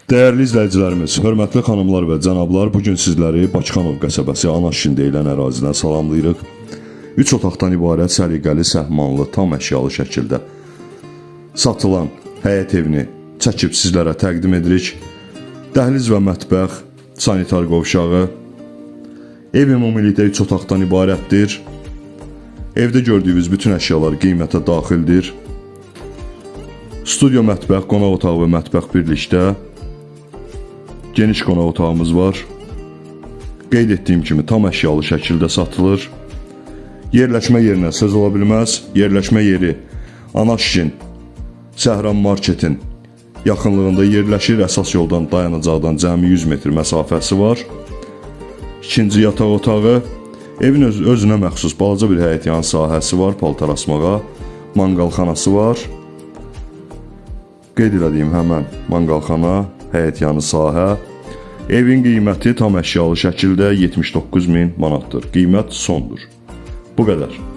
Dəyərli izləyicilərimiz, hörmətli xanımlar və cənablar, bu gün sizləri Bakıxanov qəsəbəsi Anaşin deyilən ərazidən salamlayırıq. 3 otaqdan ibarət səliqəli, səhmanlı, tam əşyalı şəkildə satılan həyət evini çəkib sizlərə təqdim edirik. Dəhliz və mətbəx, sanitar qovşağı. Ev ümumilikdə 3 otaqdan ibarətdir. Evdə gördüyünüz bütün əşyalar qiymətə daxildir. Studio mətbəx, qonaq otağı və mətbəx birlikdə. Geniş qonaq otağımız var. Qeyd etdiyim kimi tam əşyalı şəkildə satılır. Yerləşmə yerinə söz ola bilməz. Yerləşmə yeri Anaşkin Səhran Marketin yaxınlığında yerləşir. Əsas yoldan dayanacaqdan cəmi 100 metr məsafəsi var. İkinci yataq otağı. Evin özünə məxsus balaca bir həyət yanı sahəsi var, paltar asmağa, manqalxanası var. Qeyd elədiyim həmən manqalxana, həyət yanı sahə. Evin qiyməti tam əşyalı şəkildə 79 min manatdır. Qiymət sondur. Bu qədər.